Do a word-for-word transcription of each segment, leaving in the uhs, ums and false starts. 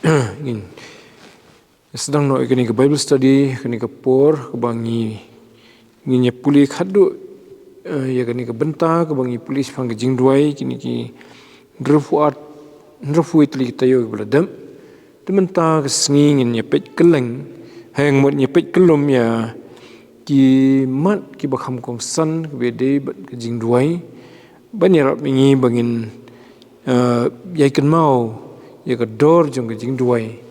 Ngin sdang noh ïa kane ka Bible study, kane ka por kaba ngi, ngin ïa pule khatduh, eh, ïa kane ka bynta kaba ngi pule shaphang ka jingduwai, kine ki hynriewphew ar, hynriewphew tylli ki taïew kiba la dep. Te mynta ka sngi ngin ïa peit kylleng, hynrei ngi mut ïa peit kyllum ïa ki mat kiba kham kongsan kiba dei bad ka jingduwai. Ban ïarap ïa ngi ba ngin, eh, ïai kynmaw ïa ka dor jong ka jingduwai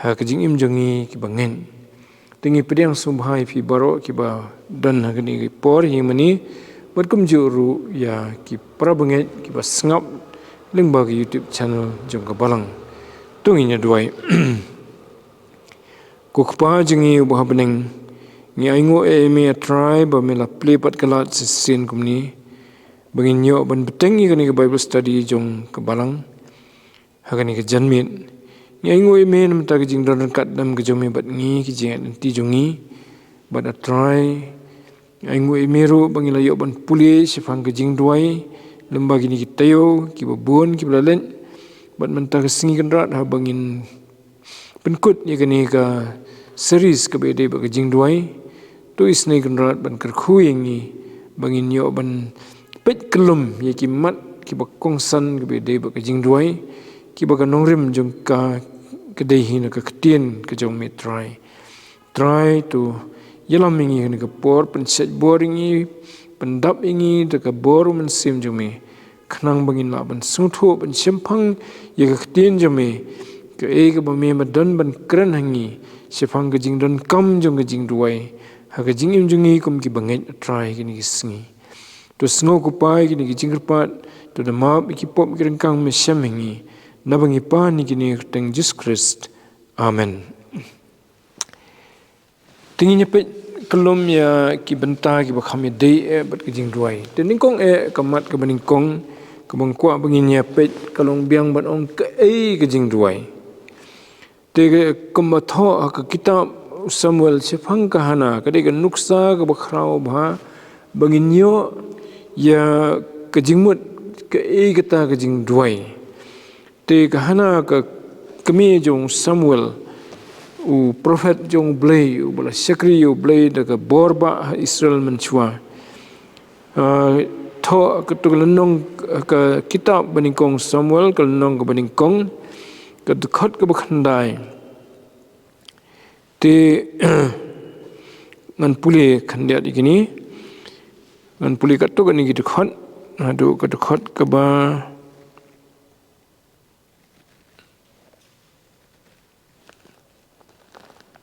ha ka jingim jong ngi kiba ngeit. Te ngi pdiang sngewbha ïa phi baroh kiba don ha kane ka por hi mynne, bad kumjuh ruh ïa ki para bangeit kiba sngap lyngba ka YouTube channel jong ka Balang. To ngin ïa duwai. Ko Kpa jong ngi uba ha bneng, ngi ainguh ïa me, A Trai, ba me la plie pat ka lad shisien kumne ba ngin ïoh ban bteng ïa kane ka Bible study jong ka Balang ha kane ka janmiet. Ngi ainguh ïa me namar ka jingdon ryngkat dang ka jong me bad ngi, ki jingïaid lynti jong ngi. Bad A Trai, ngi ainguh ïa me ruh ba ngi la ïoh ban pule shaphang ka jingduwai lyngba kine ki taïew kiba bun kiba la leit. Bad mynta ka sngi Kynrad, haba ngin pynkut ïa kane ka series kaba dei bad ka jingduwai, to isynei Kynrad ban kyrkhu ïa ngi ba ngin ïoh ban peit kyllum ïa ki mat kiba kongsan kiba dei bad ka jingduwai, kiba ka nongrim jong ka ka dei hi na ka ktien ka jong me, Trai. Trai, to ïalam ïa ngi ha kane ka por, pynshait bor ïa ngi, pyndap ïa ngi da ka bor u Mynsiem jong me, khnang ba ngin lah ban sngewthuh, ban shemphang ïa ka ktien jong me, kaei kaba me don ban kren ha ngi shaphang ka jingdonkam jong ka jingduwai ha ka jingim jong ngi kum ki bangeit, A Trai, kine ki sngi. To sngew, ko Kpa, ïa kine ki jingkyrpad, to da map ïa ki pop ki ryngkang me shem ha ngi. Naba ngi pan ïa kine ha ka kyrteng Jisu Khrist. Amen. Te ngin ïa peit kyllum ïa ki bynta kiba kham ïadei eh bad ka jingduwai. Te nyngkong eh, ka mat kaba nyngkong kaba nga kwah ba ngin ïa peit ka long biang ban ong kaei ka jingduwai. Te ka, kumba thoh ha ka kitab u Samuel shaphang ka Hana, ka dei ka nuksa kaba khraw bha ba ngin ïoh ïa ka jingmut kaei kata ka jingduwai. Te ka Hana, ka kmie jong u Samuel, u prophet jong u Blei, uba la shakri ïa u Blei da ka bor ba ha Israel mynshuwa. Ah, thoh katto ka lynnong, ka kitab ba nyngkong Samuel, ka lynnong kaba nyngkong, ka dkhot kaba khyndai. Te ngan pule khyndiat ïa kine. Ngan pule katto katne ki dkhot, haduh ka dkhot kaba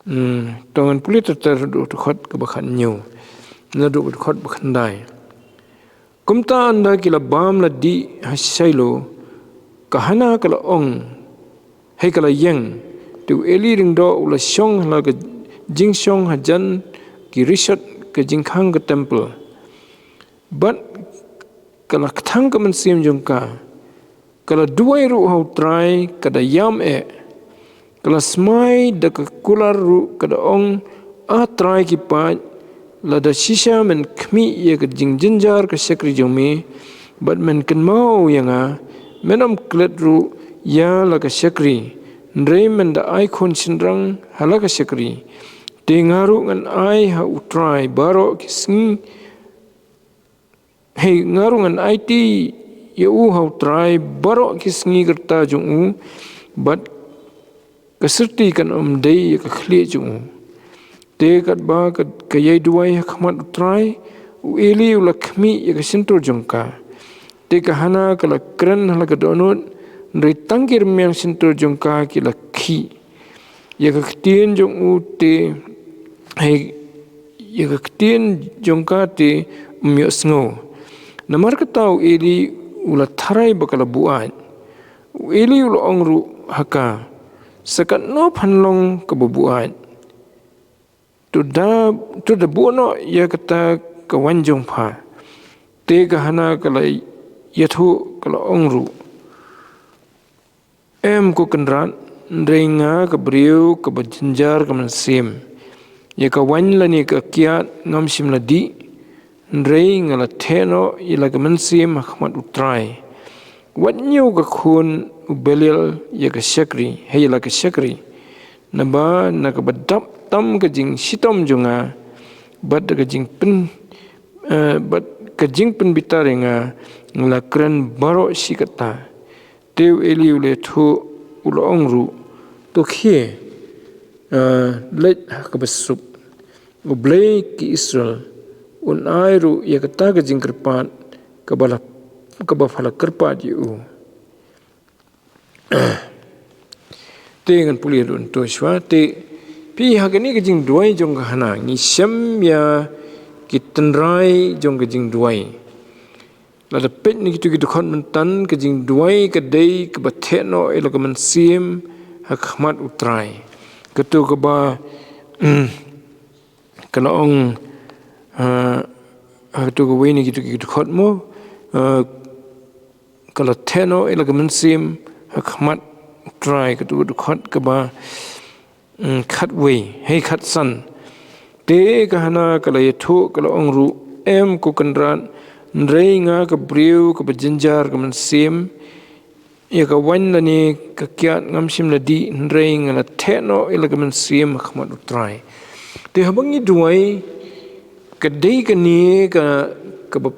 Hmm, to ngan pule ter ter haduh dkhot kaba khathynñiew, naduh dkhot ba khyndai. Kumta ynda ki la bam la dih ha Shiloh, ka Hana ka la ong, hei, ka la ïeng. Te u Eli lyngdoh u la shong ha la ka jingshong hajan ki rishot ka jingkhang ka temple. Bad ka la kthang ka mynsiem jong ka, ka la duwai ruh ha u Trai, ka da ïam eh. Ka la smai da ka kular ruh, ka da ong, A Trai ki paid, lada shisha men khmih ïa ka jingjynjar ka shakri jong me, bad men kynmaw ïa nga, men ym klet ruh ïa la ka shakri, hynrei men da ai khun shynrang ha la ka shakri. Te nga ruh ngan ai ha u Trai baroh ki sngi, hei, nga ruh ngan aiti ïa u ha u Trai baroh ki sngi ka rta jong u, bad ka syrti kan ym dei ïa ka khlieh jong u. Te katba ka, ka ïai duwai ha khmat u Trai, u Eli u la khmih ïa ka shyntur jong ka. Te ka Hana ka la kren ha la ka dohnud, hynrei tang ki rmiang shyntur jong ka ki la khih. Ïa ka ktien jong u te, hei, ïa ka ktien jong ka te ym ïohsngew. Namar kata u Eli u la tharai ba ka la buaid. U Eli u la ong ruh ha ka, sa katno phan long kaba buaid? To da, to da buh noh ïa kata ka waiñ jong pha. Te ka Hana ka la ïathuh, ka la ong ruh, Em, ko Kynrad, hynrei nga ka briew kaba jynjar ka mynsiem. Ïa ka waiñ lane ka kiad ngam shym la dih, hynrei nga la theh noh ïa la ka mynsiem ha khmat u Trai. Wat ñiew ka khun u Belial ïa ka shakri, ha ïa la ka shakri. Naba na kaba dap tam ka jingshitom jong nga, bad da ka jingpyn, eh, bad ka jingpynbitar ïa nga, nga la kren baroh shi katta. Te u Eli u la ïathuh, u la ong ruh, to khie, eh, leit ha kaba suk. U Blei ki Israel un ai ruh ïa kata ka jingkyrpad kaba la, kaba pha la kyrpad ïa u. Te ngan pule ruh to shwa, te phi, ha kane ka jingduwai jong ka Hana ngi shem ïa ki tynrai jong ka jingduwai. Lada peit na kitu ki dkhot mynta, ka jingduwai ka dei kaba theh noh ïa la ka mynsiem ha khmat u Trai. Katu kaba, ka la ong, ah, ha katu kawei na kitu ki dkhot mo, ah, ka la theh noh ïa la ka mynsiem ha khmat u Trai, katu ka dkhot kaba, mm, khatwei, hei khatsan. Te ka Hana ka la ïathuh, ka la ong ruh, em ko Kynrad, hynrei nga ka briew kaba jynjar ka mynsiem, ïa ka waiñ lane ka kiad ngam shym la dih, hynrei nga la theh noh ïa la ka mynsiem ha khmat u Trai. Te haba ngi duwai, ka dei kane ka, kaba,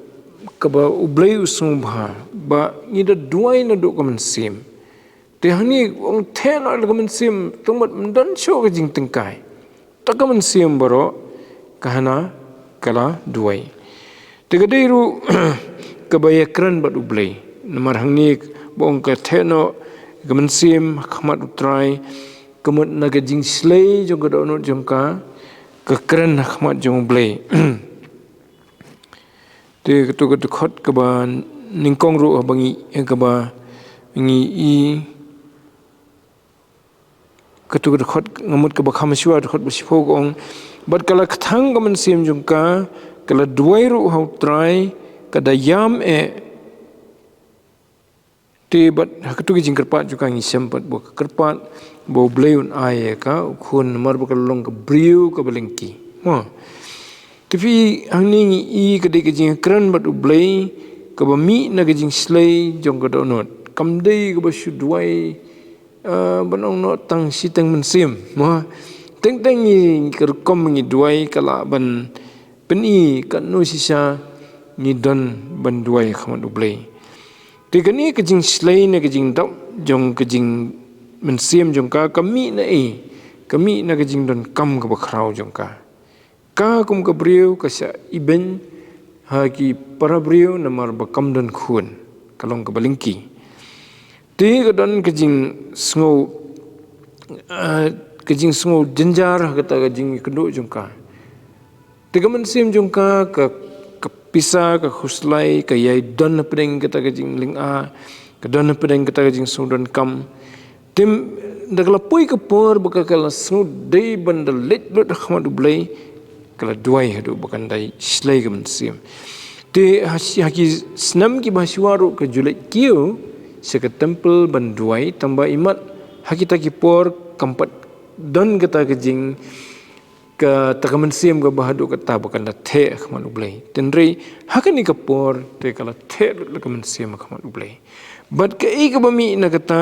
kaba U Blei u sngewbha ba ngi da duwai naduh ka mynsiem. Te hangne ong theh noh ïa la ka mynsiem, tang mut ym don shuh ka jingtyngkai. Da ka mynsiem baroh ka Hana ka la duwai. Te ka dei ruh kaba ïakren bad U Blei. Namar hangne ba ong ka theh noh ïa ka mynsiem ha khmat u Trai, ka mut na ka jingshlei jong ka dohnud jong ka, ka kren ha khmat jong U Blei. Te katu ka dkhot kaba nyngkong ruh haba ngi, eh, kaba ngi i, katu ka dkhot, nga mut kaba kham shuwa, dkhot ba shiphew ka ong, bad ka la kthang ka mynsiem jong ka, ka la duwai ruh ha u Trai, ka da ïam eh. Te bad ha katu ka jingkyrpad jong ka ngi shem pat ba ka kyrpad ba U Blei un ai ïa ka u khun, namar ba ka la long ka briew kaba lyngkhi. Mo. Te phi, hangne ngi i ka dei ka jingkren bad U Blei kaba mih na ka jingshlei jong ka dohnud. Kam dei kaba shu duwai, eh, ban ong noh tang shiteng mynsiem. Mo. Teng teng ngi ka rukom ngi duwai ka lah ban pyni katno shisha ngi don ban duwai ha khmat U Blei. Te kane ka jingshlei ne ka jingdap jong ka jingmynsiem jong ka, ka mih na ei, ka mih na ka jingdonkam kaba khraw jong ka. Ka kum ka briew ka shah ibeiñ ha ki para briew namar ba kam don khun, ka long kaba lyngkhi. Te ka don ka jingsngew, eh, ka jingsngew jynjar ha kata ka jingïakynduh jong ka. Te ka mynsiem jong ka, ka, ka pisa, ka khuslai, ka ïai don hapdeng kata ka jinglynga, ka don hapdeng kata ka jingsngewdonkam. Te da ka la poi ka por ba ka, ka la sngewdei ban da leit lut ha khmat U Blei, ka la duwai haduh ba kan da shlei ka mynsiem. Te ha, ha ki snem kiba shuwa ruh ka ju leit kiew sha ka temple ban duwai, tangba imat ha kita ki por kam pat don kata ka jing kata ka mynsiem kaba haduh katta ba kan da theh ha khmat U Blei. Hynrei ha kane ka por te ka la theh lut la ka mynsiem ha khmat U Blei. Bad kaei kaba mih na kata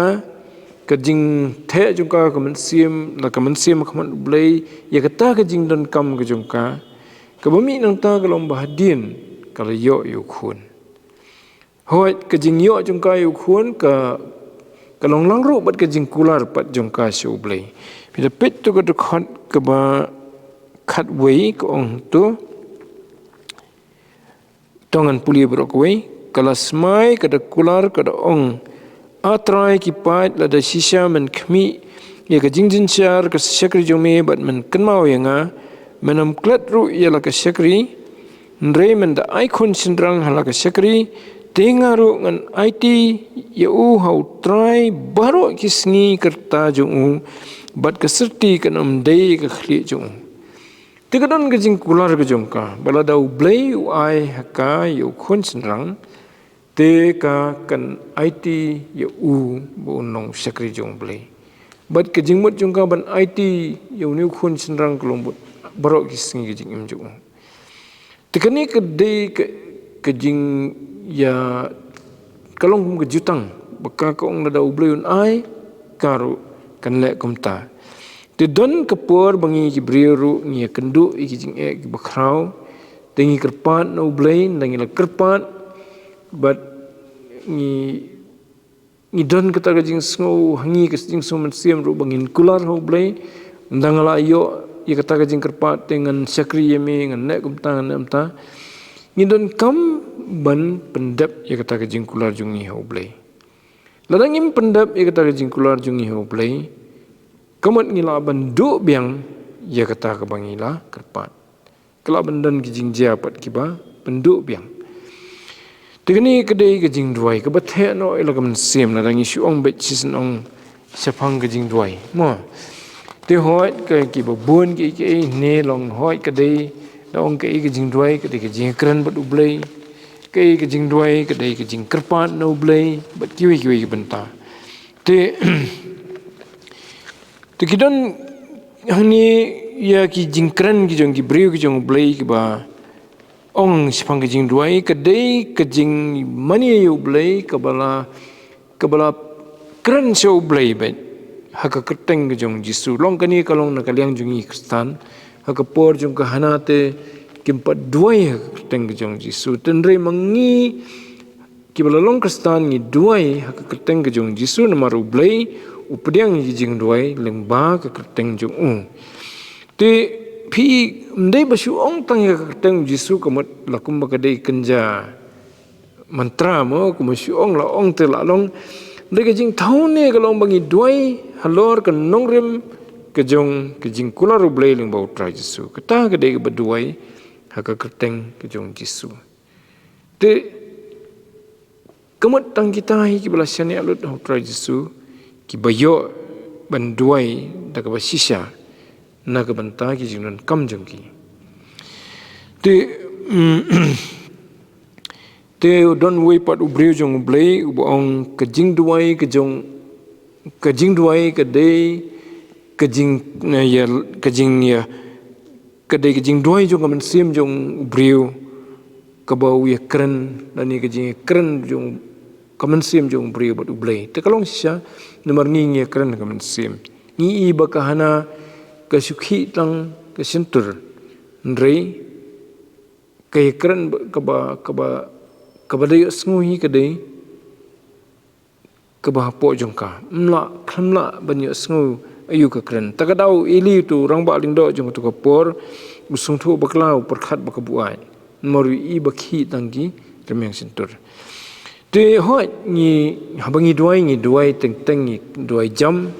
ka jingtheh jong ka, ka mynsiem, la ka mynsiem ha khmat U Blei ïa kata ka jingdonkam ka jong ka, kaba mih nangta ka long ba hadien ka la ïoh ïa u khun. Hooid, ka jingïoh jong ka ïa u khun ka, ka long lang ruh bad ka jingkular pat jong ka sha U Blei. Phi da peit to ka dkhot kaba khatwei, ka ong to, to ngan pule baroh kawei. Ka la smai, ka da kular, ka da ong, A Trai ki paid, lada shisha men khmih ïa ka jingjynjar ka shakri jong me bad men kynmaw ïa nga, men ym klet ruh ïa la ka shakri, hynrei men da ai khun shynrang ha la ka shakri, te nga ruh ngan aiti ïa u ha U Trai baroh ki sngi ka rta jong u, bad ka syrti kan ym dei ka khlieh jong u. Te ka don ka jingkular ka jong ka ba lada U Blei u ai ha ka ïa u khun shynrang, te ka kan aiti ïa u ba un long shakri jong U Blei. Bad ka jingmut jong ka ban aiti ïa une u khun shynrang ka long bad baroh ki sngi ka jingim jong u. Te kane ka dei ka, ka jingïa, ka long kum ka jutang, ba ka ka ong lada U Blei un ai, ka ruh kan leh kumta. Te don ka por ba ngi ki briew ruh ngi ïa kynduh ïa ki jingeh kiba khraw, te ngi kyrpad na U Blei, nda ngi la kyrpad, bad ngi ngi don kata ka jingsngew ha ngi, ka jingsngew mynsiem ruh ba ngin kular ha U Blei. Nda nga la ïoh ïa kata ka jingkyrpad te ngan shakri ïa me, ngan leh kumta, ngan leh kumta. Ngi donkam ban pyndep ïa kata ka jingkular jong ngi ha U Blei. Lada ngim pyndep ïa kata ka jingkular jong ngi ha U Blei, ka mut ngi lah ban duh biang ïa kata kaba ngi la kyrpad. Ka lah ban don ki jingjia pat kiba pynduh biang. Te kane ka dei ka jingduwai kaba theh noh ïa la ka mynsiem, lada ngi shu ong beit shisien ong shaphang ka jingduwai, mo. Te hooid ka kiba bun ki, ki, ne long hooid ka dei, da ong ka, ka jingduwai ka dei ka jingkren bad U Blei, ka, ka jingduwai ka dei ka jingkyrpad na U Blei bad kiwei kiwei ki bynta. Te te ki don hangne ïa ki jingkren ki jong ki briew ki jong U Blei kiba ong shaphang ka jingduwai ka dei ka jingmane ïa U Blei kaba la, kaba la kren sha U Blei beit ha ka kyrteng ka jong U Jisu. Long kane ka long na ka liang jong ngi Khristan, ha ka por jong ka Hana te kim pat duwai ha ka kyrteng ka jong U Jisu. Te hynrei ma ngi kiba la long Khristan ngi duwai ha ka kyrteng ka jong U Jisu namar U Blei u pdiang ïa ki jingduwai lyngba ka kyrteng jong u. Te phi, ym dei ba shu ong tang ïa ka kyrteng U Jisu ka mut la kumba ka dei kynja mantra mo, kumba shu ong la ong te la long. Dei ka jingthaw ne ka long ba ngi duwai halor ka nongrim ka jong ka jingkular U Blei lyngba U Trai Jisu. Kata ka dei kaba duwai ha ka kyrteng ka jong U Jisu. Te ka mut tang kita hi kiba la shaniah lut ha U Trai Jisu, kiba ïoh ban duwai da kaba shisha na ka bynta ki jingdonkam jong ki. Te te u don uwei pat u briew jong U Blei uba ong ka jingduwai ka jong, ka jingduwai ka dei ka jing, eh, ïa, ka jing, ïa, ka dei ka jingduwai jong ka mynsiem jong u briew kaba u ïakren, lane ka jingkren jong ka mynsiem jong u briew bad U Blei. Te ka long shisha namar ngi ngi ïakren ka mynsiem. Ngi i ba ka Hana ka shu khih tang ka shyntur. Hynrei ka ïakren ba, kaba, kaba, kaba dei ïohsngew hi ka dei kaba hapoh jong ka. Ym lah, khlem lah ban ïohsngew aïu ka kren. Ta ka daw Eli utu rangbah lyngdoh jong katu ka por, u sngewthuh bakla, u pyrkhat ba ka buaid. Namar u i ba khih tang ki rmiang shyntur. Te hooid ngi, haba ngi duwai, ngi duwai teng teng, ngi duwai jam,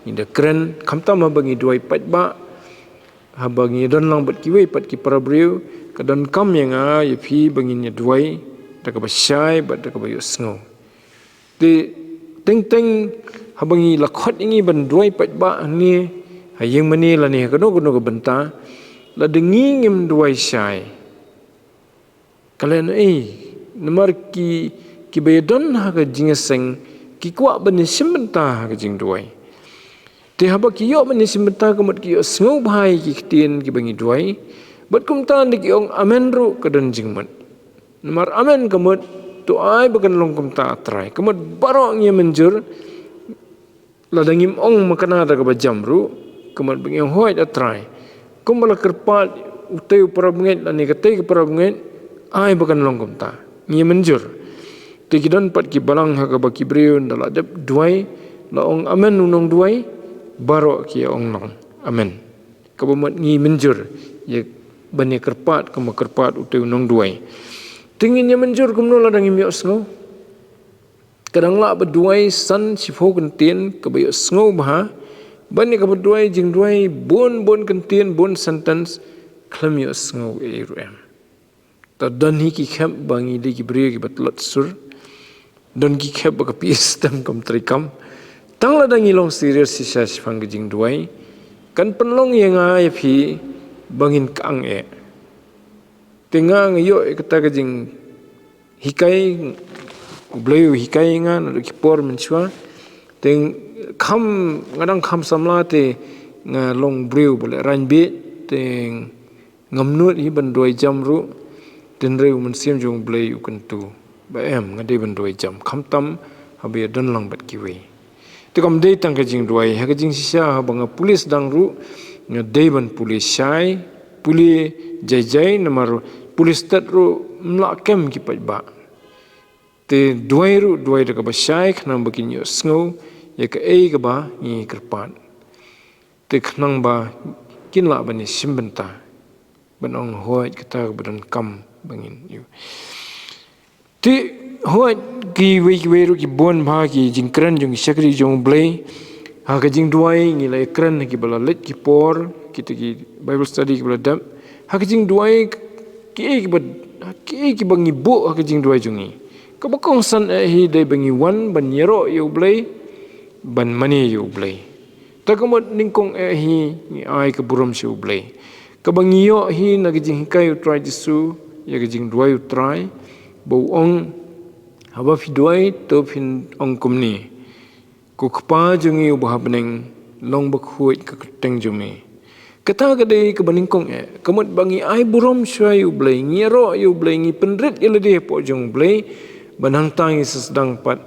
ngi da kren, khamtam haba ngi duwai paidbah, haba ngi don lang bad kiwei pat ki para briew, ka donkam ïa nga ïa phi ba ngin ïa duwai da kaba shai bad da kaba ïohsngew. Te teng teng haba ngi la khot ïa ngi ban duwai paidbah hangne ha ïing mane lane ha kano kano ka bynta, lada ngi ngim duwai shai, ka leh ei, namar ki, kiba ïadon ha ka jingïaseng ki kwah ban ïashim bynta ha ka jingduwai. Te haba ki ïoh ban ïashim bynta ka mut ki ïohsngew bha ïa ki ktien kiba ngi duwai. Bad kumta nda ki ong amen ruh ka don jingmut. Namar amen ka mut, to ai ba kan long kumta A Trai. Ka mut baroh ngi mynjur, lada ngim ong makna da kaba jam ruh, ka mut ba ngi ong hooid A Trai. Kumba la kyrpad utei u parabangeit lane katei ka parabangeit, ai ba kan long kumta. Ngi mynjur. Te ki don pat ki balang ha kaba ki briew nda la dep duwai, la ong amen u nongduwai, baroh ki ong long amen. Kaba mut ngi mynjur ïa ban ïa kyrpad kumba kyrpad utei u nongduwai. Te ngin ïa mynjur kumno lada ngim ïohsngew? Ka dang lah ba duwai san shiphew kyntien kaba ïohsngew bha, ban ïa kaba duwai jingduwai bun bun kyntien, bun sentence, khlem ïohsngew ei ruh em. Ta don hi ki khep ba ngi dei ki briew kiba tlot sur. Don ki khep ba ka phi stem kam trei kam. Tang lada ngi long serious shisha shaphang ka jingduwai, kan pynlong ïa nga ïa phi ba ngin kang eh. Te nga nga ïoh ïa kata ka jinghikai, U Blei u hikai ïa nga naduh ki por mynshuwa. Te kham, nga dang kham samla te nga long briew ba leh rain bit, te ngam nud hi ban duwai jam ruh, te hynrei u Mynsiem jong U Blei u kyntu. Ba em, nga dei ban duwai jam, khamtam haba ïadon lang bad kiwei. Te kam dei tang ka jingduwai, ha ka jingshisha haba nga pule sdang ruh, nga dei ban pule shai, pule jai jai, namar pule stet ruh ym lah kem ki paidbah. Te duwai ruh, duwai da kaba shai, khnang ba kin ïohsngew ïa kaei kaba ngi kyrpad. Te khnang ba kin lah ban ïashim bynta, ban ong, hooid, kata kaba donkam ba ngin ïoh. Te hooid, kiwei kiwei ruh ki bun bha ki jingkren jong ki shakri jong U Blei. Ha ka jingduwai ngi la ïakren ha kiba la leit ki por, kita ki Bible study kiba la dep. Ha ka jingduwai, kiei kiba, kiei kiba ngi buh ha ka jingduwai jong ngi. Kaba kongsan eh hi dei ba ngi wan ban ïaroh ïa U Blei, ban mane ïa U Blei. Te ka mut nyngkong eh hi ngi ai ka burom sha U Blei. Kaba ngi ïoh hi na ka jinghikai U Trai Jisu, ïa ka jingduwai U Trai, ba u ong, haba phi duwai, to phin ong kumne: Ko Kpa jong ngi uba ha bneng, long bakhuid ka kyrteng jong me. Kata ka dei kaba nyngkong eh, ka mut ba ngi ai burom shuwa ïa U Blei, ngi ïaroh ïa U Blei, ngi pynrit ïa lade hapoh jong U Blei, ba nangta ngi sa sdang pat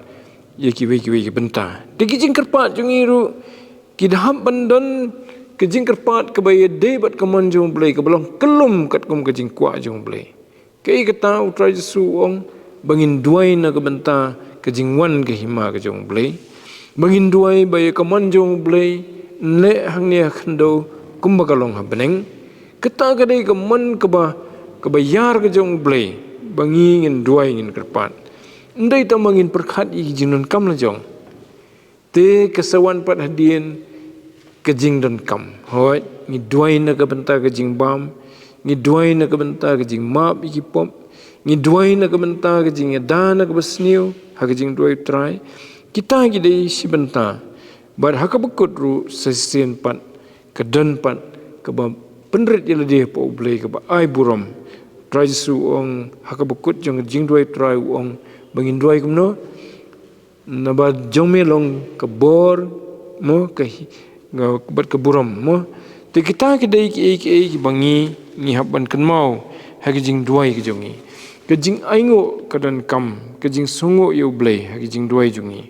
ïa kiwei kiwei ki bynta. Te ki jingkyrpad jong ngi ruh, ki da hap ban don ka jingkyrpad kaba ïadei bad ka mon jong U Blei, kaba long kyllum katkum ka jingkwah jong U Blei. Kaei kata? U Trai Jisu u ong ba ngin duwai na ka bynta ka jingwan ka hima ka jong U Blei. Ba ngin duwai ba ïa ka mon jong U Blei yn leh hangne ha khyndew kumba ka long ha bneng. Kata ka dei ka mon kaba, kaba ïar ka jong U Blei, ba ngi ngin duwai, ngin kyrpad. Ym dei tang ba ngin pyrkhat ïa ki jingdonkam la jong. Te ka sa wan pat hadien ka jingdonkam. Hooid, ngi duwai na ka bynta ka jingbam, ngi duwai na ka bynta ka jingmap ïa ki pop, ngi duwai na ka bynta ka jingïada na kaba sniew ha ka jingduwai U Trai. Kita ki dei shi bynta. Bad ha kaba kut ruh sa shisien pat, ka don pat kaba pynrit ïa lade hapoh U Blei, kaba ai burom. U Trai Jisu u ong ha kaba kut jong ka jingduwai U Trai, u ong ba ngin duwai kumno? Naba jong me long ka bor, mo, ka hi-, ka, bad ka burom, mo. Te kita ki dei kiei kiei kiba ngi, ngi hap ban kynmaw ha ka jingduwai ka jong ngi. Ka jingainguh ka donkam, ka jingsngewnguh ïa U Blei ha ka jingduwai jong ngi.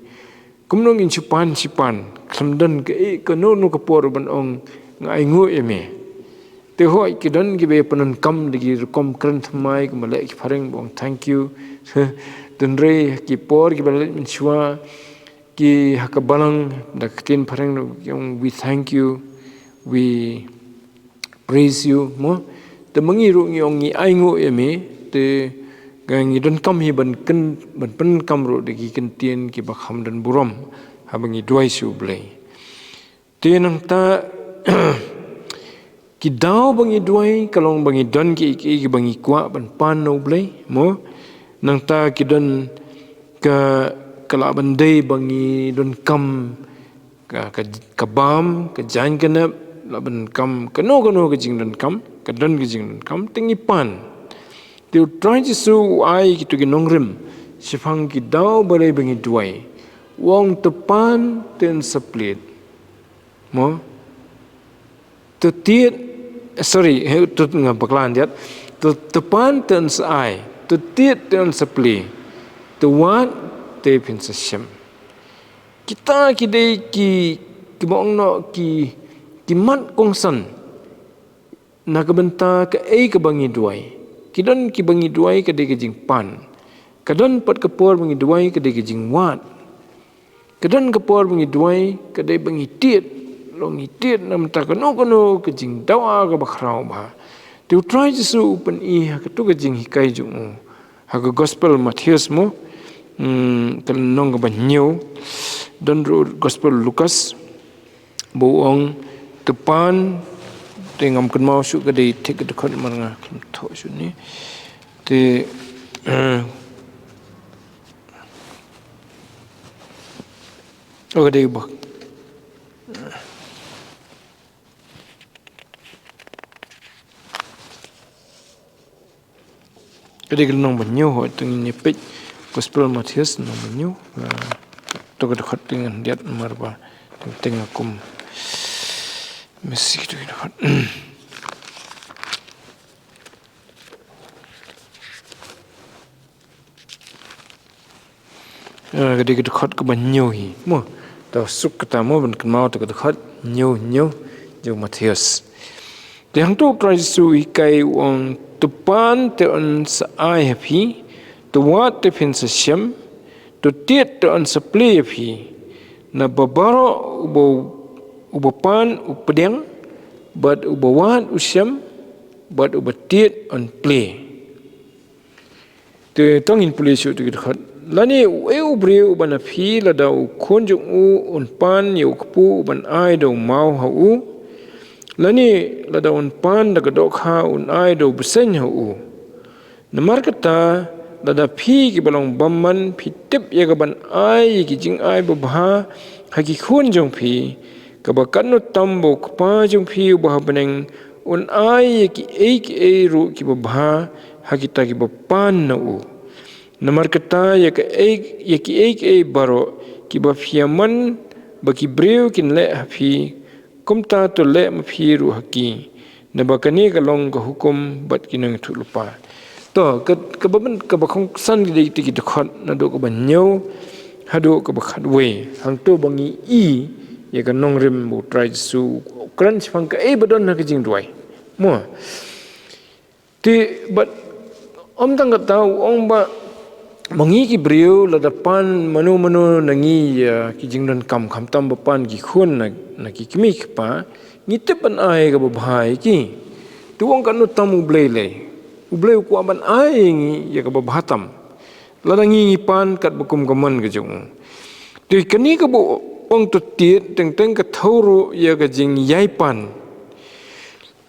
Kumno ngin shu pan shu pan, khlem don kaei kano kano ka por ban ong nga ainguh ïa me. Te hooid, ki don kiba pyndonkam da ki rukom kren thymmai, kumba leh ki phareng ba ong thank you. Hynrei ha ki por kiba la leit mynshuwa, ki ha ka balang da ka ktien phareng ki ong we thank you, we praise you, mo. Te ma ngi ruh ngi ong ngi ainguh ïa me, te ka ngi donkam hi ban kyn-, ban pyndonkam ruh da ki kyntien kiba kham don burom haba ngi duwai sha U Blei. Te nangta ki daw ba ngi duwai ka long ba ngi don ki, ki, kiba ngi kwah ban pan na U Blei, mo. Nangta ki don ka, ka lah ban dei ba ngi donkam ka, ka, ka bam, ka jaiñ ka nep, lah ban donkam kano kano ka jingdonkam, ka don ka jingdonkam, te ngi pan. Te U Trai Jisu u ai kito ki nongrim shaphang ki daw balei ba ngi duwai. U ong to pan to yn sa plied. Mo? To tied, sorry, he, to nga bakla ndiat. To, to pan to yn sa ai, to tied to yn sa plie, to wad te phin sa shem. Kita ki dei ki, kiba ong noh ki, ki mat kongsan na ka bynta kaei kaba ngi duwai. Ki don kiba ngi duwai ka dei ka jingpan. Ka don pat ka por ba ngi duwai ka dei ka jingwad. Ka don ka por ba ngi duwai ka dei ba ngi tied. Long ngi tied na ka bynta kano kano ka jingdawa kaba khraw bha. Te U Trai Jisu u pyni ha kato ka jinghikai jong u ha ka Gospel Mathaios, mo, hmm, ka lynnong kaba hynñiew, don ruh Gospel Lukas, ba u ong to pan, te ngam kynmaw shuh ka dei thik ka dkhot namar nga khlem thoh shuh ne. Te, eh, oh, ka dei ba Ka dei ka lynnong ba hynñiew, hooid, te ngin ïa peit Gospel Mathaios lynnong ba hynñiew. Ah, to ka dkhot te ngan ndiat namar ba teng teng nga kum missed kito ki dkhot. Ah, ka dei ka dkhot kaba hynñiew hi. Mo, to suk kata mo ban kynmaw, to ka dkhot hynñiew, hynñiew jong u Mathaios. Te hangto u Trai Jisu u hikai, u ong, to pan te yn sa ai ha phi, to wad te phin sa shem, to tied te yn sa plie ha phi. Naba baroh uba, uba pan u pdiang, bad uba wad u shem, bad uba tied yn plie. Te to ngin pule shuh te ki dkhot. Lane uei u briew uba na phi, lada u khun jong u un pan ïa u kpu, uban ai da u maw ha u? Lane lada un pan da ka dohkha, un ai da u bseiñ ha u? Namar kata, lada phi kiba long bymman phi tip ïa kaban ai ïa ki jingai babha ha ki khun jong phi, kaba katno tam ba u Kpa jong phi uba ha bneng un ai ïa kiei kiei ruh kiba bha ha kita kiba pan na u. Namar kata, ïa kaei, ïa kiei kiei baroh kiba phi ïaman ba ki briew kin leh ha phi, kumta to leh ma phi ruh ha ki. Naba kane ka long ka hukum bad ki nongïathuhlypa. To, ka, kaba ban, kaba kongsan ki dei ki dkhot naduh kaba hynñiew haduh kaba khatwei. Hangto ba ngi i ïa ka nongrim ba u Trai Jisu u kren shaphang kaei ba don ha ka jingduwai. Mo. Te bad ym tang kata, u ong ba ma ngi ki briew, lada pan mano mano na ngi ïa ki jingdonkam, khamtam ba pan ki khun na, na ki kmie ki kpa, ngi tip ban ai kaba bha ïa ki. Te u ong katno tam U Blei lei. U Blei u kwah ban ai ïa ngi ïa kaba bha tam, lada ngi ngi pan katba kum ka mon ka jong u. Te kane kaba u ong to tied, teng teng ka thew ruh ïa ka jingïai pan.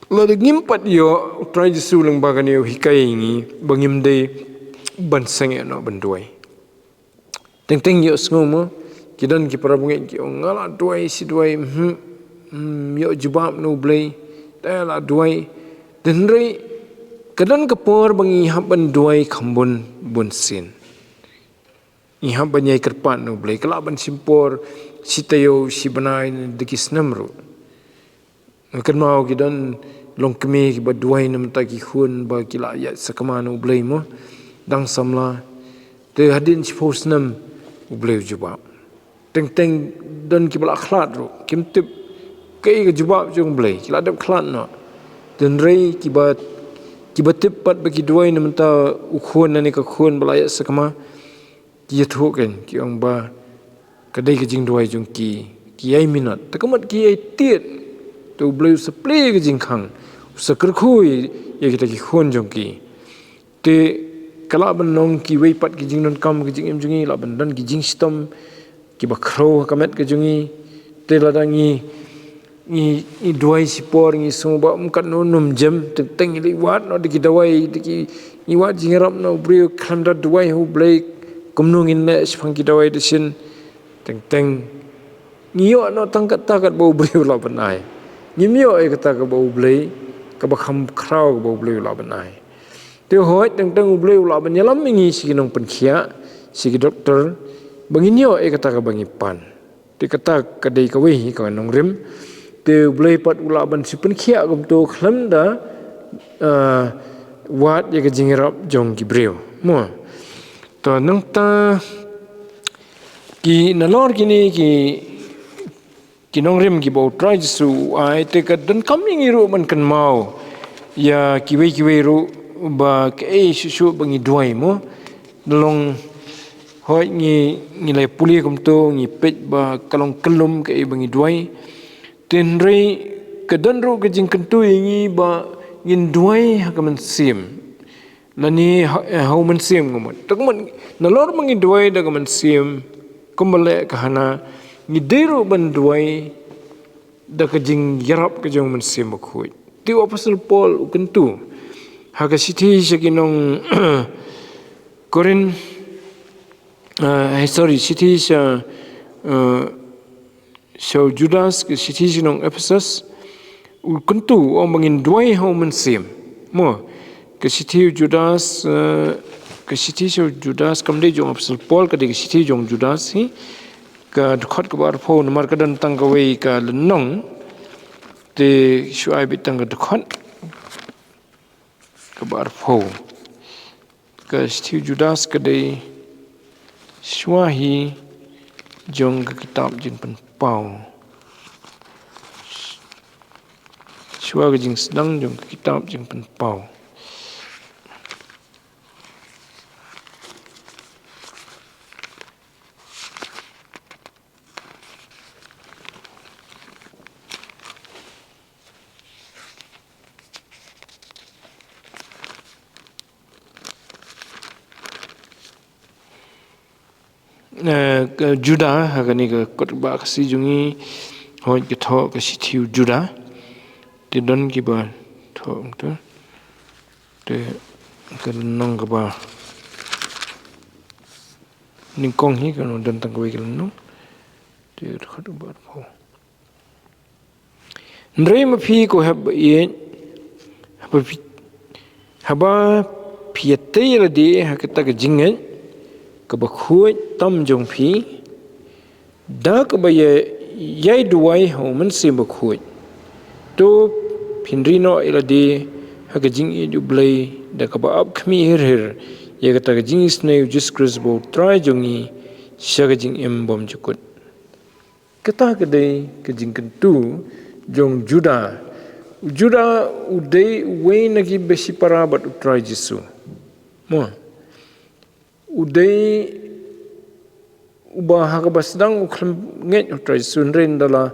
Lada ngim pat ïoh, u Trai Jisu lyngba kane u hikai ïa ngi ba ngim dei ban sangeh noh ban duwai. Teng teng ïohsngew mo, ki don ki para bangeit ki ong, nga la duwai shi duwai, hm, hm, ïoh jubab na U Blei, te la duwai. Hynrei ka don ka por ba ngi hap ban duwai kham bun bun sien. Ngi hap ban ïai kyrpad na U Blei, ka lah ban shim por shi taïew, shi bnai, ne da ki snem ruh. Nga kynmaw ki don longkmie kiba duwai na bynta ki khun ba ki la ïaid sakma na U Blei mo, dang samla. Te hadien shiphew snem U Blei u jubab. Teng teng don kiba la khlad ruh, kim tip kaei ka jubab jong U Blei, ki la dep khlad noh. Hynrei kiba, kiba tip pat ba ki duwai na bynta u khun lane ka khun ba la ïaid sakma, ki ïathuh kein, ki ong ba ka dei ka jingduwai jong ki, ki ïai minot. Te ka mut ki ïai tied, te U Blei u sa plie ka jingkhang, u sa kyrkhu ïa kita ki khun jong ki. Te ka lah ban long kiwei pat ki jingdonkam, ki jingim jong ngi, lah ban don ki jingshitom kiba khraw ha ka met ka jong ngi. Te lada ngi ngi, ngi duwai shipor, ngi sngew ba ym katno nym jem, teng teng ngi leit wad noh da ki dawai, da ki, ngi wad jingïarap na u briew khlem da duwai ha U Blei, kumno ngin leh shaphang ki dawai dashin. Teng teng ngi ïoh noh tang kata katba U Blei u lah ban ai. Ngim ïoh ïa kata kaba U Blei, kaba kham khraw kaba U Blei u lah ban ai. Te hooid, teng teng U Blei u lah ban ïalam ïa ngi sha ki nongpynkhiah, sha ki doktor, ba ngin ïoh ïa kata kaba ngi pan. Te kata ka dei kawei hi ka nongrim. Te U Blei pat u lah ban shu pynkhiah kumto khlem da, ah, wad ïa ka jingïarap jong ki briew. Mo. To nangta ki nalor kine ki, ki nongrim kiba U Trai Jisu u ai, te ka donkam ïa ngi ruh ban kynmaw ïa kiwei kiwei ruh ba kaei shuh shuh ba ngi duwai mo. Nalor hooid ngi, ngi la pule kumto, ngi peit ba ka long kyllum kaei ba ngi duwai. Hynrei ka don ruh ka jingkyntu ïa ngi ba ngin duwai ha ka mynsiem. Lane ha, ha u mynsiem ka mut. Te ka mut nalor ba ngi duwai da ka mynsiem, kumba leh ka Hana, ngi dei ruh ban duwai da ka jingïarap ka jong u Mynsiem Bakhuid. Te u Apostol Paul u kyntu ha ka shithi sha ki nong Korinth, ah, eh, sorry, shithi sha, eh, sha u Judas, ka shithi sha ki nong Ephesus, u kyntu u ong ba ngin duwai ha u Mynsiem. Mo, ka shithi u Judas, eh, ka shithi sha u Judas, kam dei jong u Apostol Paul, ka dei ka shithi jong u Judas hi. Ka dkhot kaba arphew, namar ka don tang kawei ka lynnong. Te shu ai beit tang ka dkhot kaba arphew. Ka shithi u Judas ka dei Shuwa hi jong ka kitab Jingpynpaw. Shuwa ka jingsdang jong ka kitab Jingpynpaw. Eh, ka Juda, ha kane ka kot ba ka si jong ngi, hoi ka thoh ka shithi u Juda. Te don kiba thoh, um, tu. Te ka lynnong kaba nyngkong hi, ka nong don tang kawei ka lynnong. Te ka dkhot ba phew. Hynrei ma phi ko hep ba ïeit, haba phi, haba phi ïatei ïa lade ha kata ka jingngeit kaba khuid tam jong phi, da kaba ïa, ïai duwai ha u Mynsiem Bakhuid. To phin ri noh ïa lade ha ka jingïeit U Blei da kaba ap khmih hir hir ïa kata ka jingisynei U Jisu Khrist ba U Trai jong ngi sha ka jingim bymjukut. Kata ka dei ka jingkyntu jong u Juda. U Juda u dei uwei na kiba shipara bad U Trai Jisu. Mo. U dei uba ha kaba sdang u khlem ngeit ha U Trai Jisu, hynrei ynda la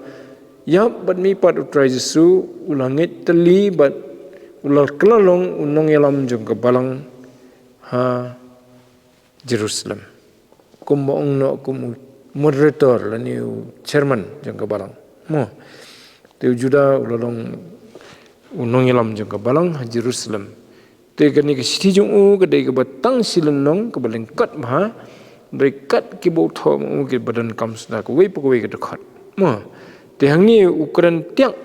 ïap bad mihpat U Trai Jisu, u la ngeit tylli bad u la kylla long u nongïalam jong ka balang ha Jerusalem. Kum ba ong noh kum u moderator lane u chairman jong ka balang. Mo. Te u Juda u la long u nongïalam jong ka balang ha Jerusalem. Te kane ka shithi jong u ka dei kaba tang shi lynnong, kaba lyngkot bha. Hynrei kat kiba u thoh ma u kiba donkam suda kawei pa kawei ka dkhot. Mo. Te hangne u kren tiak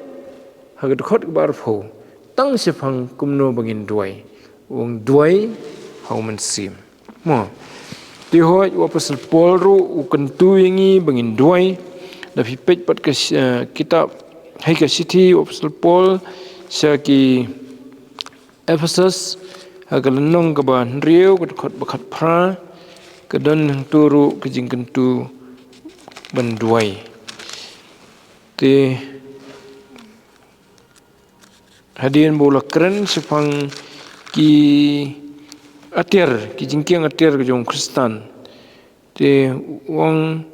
ha ka dkhot kaba arphew tang shaphang kumno ba ngin duwai. U ong duwai ha u Mynsiem. Mo. Te hooid, u Apostol Paul ruh u kyntu ïa ngi ba ngin duwai. Da phi peit pat ka shi-, eh, kitab, ha ka shithi u Apostol Paul sha ki Ephesus, ha ka lynnong kaba hynriew, ka dkhot ba khatphra, ka don hangto ruh ka jingkyntu ban duwai. Te hadien ba u la kren shaphang ki atiar, ki jingkieng atiar ka jong u Khristan. Te u ong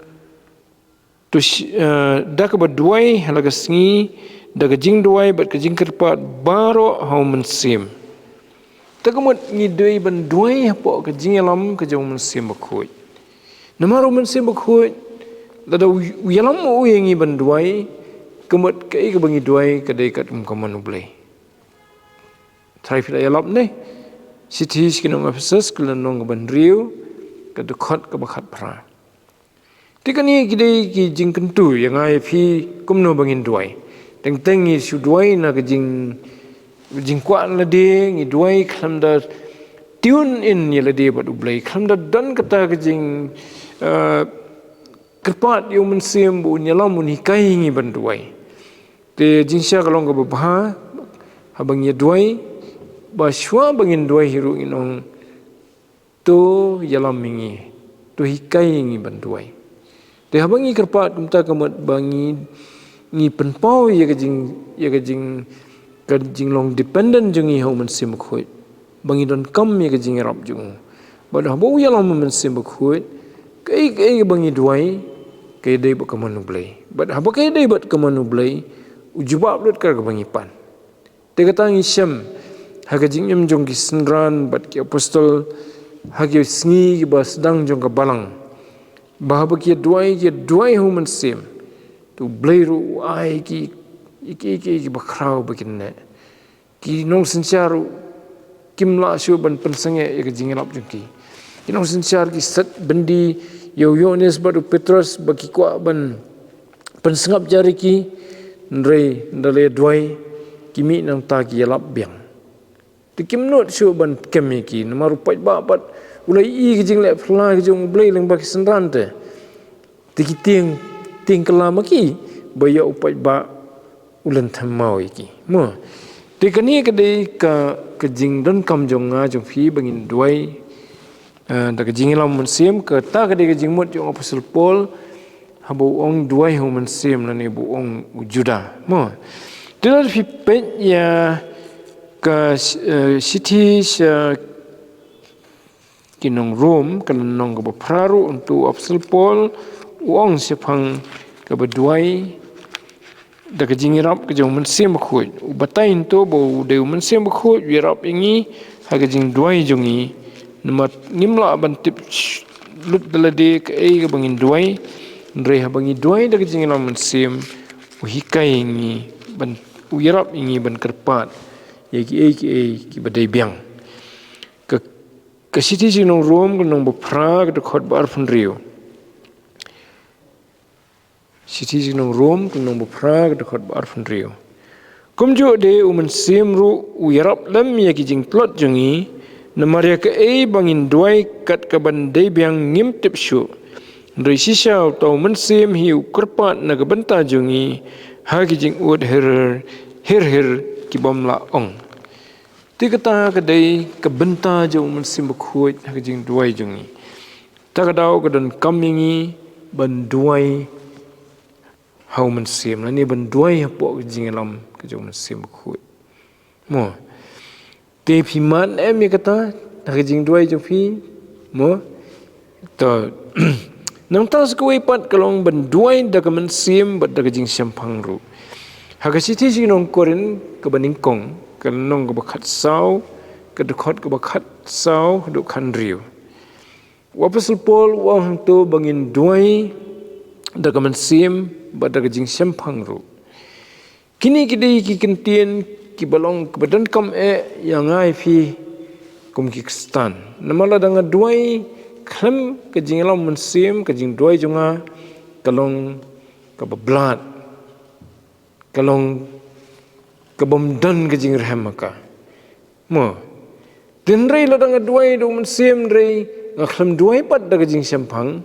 to shi-, eh, da kaba duwai ha la ka sngi, da ka jingduwai bad ka jingkyrpad baroh ha u Mynsiem. Te ka mut ngi dei ban duwai hapoh ka jingïalam ka jong u Mynsiem Bakhuid. Namar u Mynsiem Bakhuid, lada u, u ïalam ma u ïa ngi ban duwai, ka mut kaei kaba ngi duwai ka dei katkum ka mon U Blei. Trai phi la ïalap ne. Shithi sha ki nong Ephesus, ka lynnong kaba hynriew, ka dkhot kaba khatphra. Te kane ki dei ki jingkyntu ïa nga ïa phi kumno ba ngin duwai. Teng teng ngi shu duwai na ka jing, jingkwah lade, ngi duwai khlem da tune in ïa lade bad U Blei, khlem da don kata ka jing, eh, kyrpad ïa u Mynsiem ba un ïalam un hikai ïa ngi ban duwai. Te jingshisha ka long kaba bha haba ngi duwai, ba shuwa ba ngin duwai hi ruh ngin ong, to ïalam ïa ngi, to hikai ïa ngi ban duwai. Te haba ngi kyrpad kumta ka mut ba ngi, ngi pynpaw ïa ka jing, ïa ka jing, ka jinglong dependent jong ngi ha u Mynsiem Bakhuid. Ba ngi donkam ïa ka jingïarap jong u. Bad haba u ïalam u Mynsiem Bakhuid, kaei kaei ba ngi duwai, ka ïadei bad ka mon U Blei. Bad haba ka ïadei bad ka mon U Blei, u jubab lut ka kaba ngi pan. Te kata ngi shem ha ka jingim jong ki synran bad ki apostol, ha ki sngi kiba sdang jong ka balang. Ba haba ki duwai, ki duwai ha u Mynsiem, to U Blei ruh u ai ki, ki, ki, ki, kiba khraw ba kin neh. Ki nongsynshar ruh kim lah shuh ban pynsangeh ïa ka jingïalap jong ki. Ki nongsynshar ki set byndi ïa u Ïoannis bad u Petros ba ki kwah ban pynsngap jar ïa ki, hynrei ynda la duwai ki mih nangta ki ïalap biang. Te kim nud shuh ban kem ïa ki namar u paidbah pat u la ïohi ka jingleh phylla ka jong U Blei lyngba ki synran te. Te ki tieng, tieng kylla ma ki ba ïa u paidbah u lynthem maw ïa ki. Mo. Te kane ka dei ka, ka jingdonkam jong nga jong phi ba ngin duwai Eh, da ka jingïalam mynsiem, kata ka dei ka jingmut jong u Apostol Paul, haba u ong duwai ha u mynsiem, lane ba u ong u Juda. Mo. Te lada phi peit ïa ka, eh, shithi sha ki nong Rom, ka lynnong kaba phra ruh, hangto u Apostol Paul u ong shaphang kaba duwai da ka jingïarap ka jong u Mynsiem Bakhuid. U batai hangto ba u dei u Mynsiem Bakhuid u ïarap ïa ngi ha ka jingduwai jong ngi. Namar ngim lah ban tip sh-, lut da lade kaei kaba ngin duwai. Hynrei haba ngi duwai da ka jingïalam mynsiem, u hikai ïa ngi ban, u ïarap ïa ngi ban kyrpad ïa kiei kiei kiba dei biang. Ka, ka shithi sha ki nong Rom, ka lynnong ba phra, ka dkhot ba arphew hynriew. Shithi sha ki nong Rom, ka lynnong ba phra, ka dkhot ba arphew hynriew. Kumjuh de u Mynsiem ruh u ïarap lem ïa ki jingtlot jong ngi, namar ïa kaei ba ngin duwai kat kaban dei biang ngim tip shuh. Hynrei shisha uta u Mynsiem hi u kyrpad na ka bynta jong ngi ha ki jingud hir hir, hir hir kibym lah ong. Te kata ka dei ka bynta jong u Mynsiem Bakhuid ha ka jingduwai jong ngi. Ta ka daw ka donkam ïa ngi ban duwai ha u Mynsiem, lane ban duwai hapoh ka jingïalam ka jong u Mynsiem Bakhuid. Mo. Te phi mad em ïa kata ha ka jingduwai jong phi? Mo. To, nangta sa kawei pat ka long ban duwai da ka mynsiem bad da ka jingshemphang ruh. Ha ka shithi sha ki nong Korinth kaba nyngkong, ka lynnong kaba khatsaw, ka dkhot kaba khatsaw haduh khathynriew. U Apostol Paul u ong hangto ba ngin duwai da ka mynsiem bad da ka jingshemphang ruh. Kine ki dei ki kyntien kiba long kiba donkam eh ïa nga ïa phi kum ki Khristan. Namar lada nga duwai khlem ka jingïalam mynsiem, ka jingduwai jong nga ka long kaba blad, ka long kabym don ka jingrhem ha ka. Mo. Te hynrei lada nga duwai da u mynsiem hynrei nga khlem duwai pat da ka jingshemphang,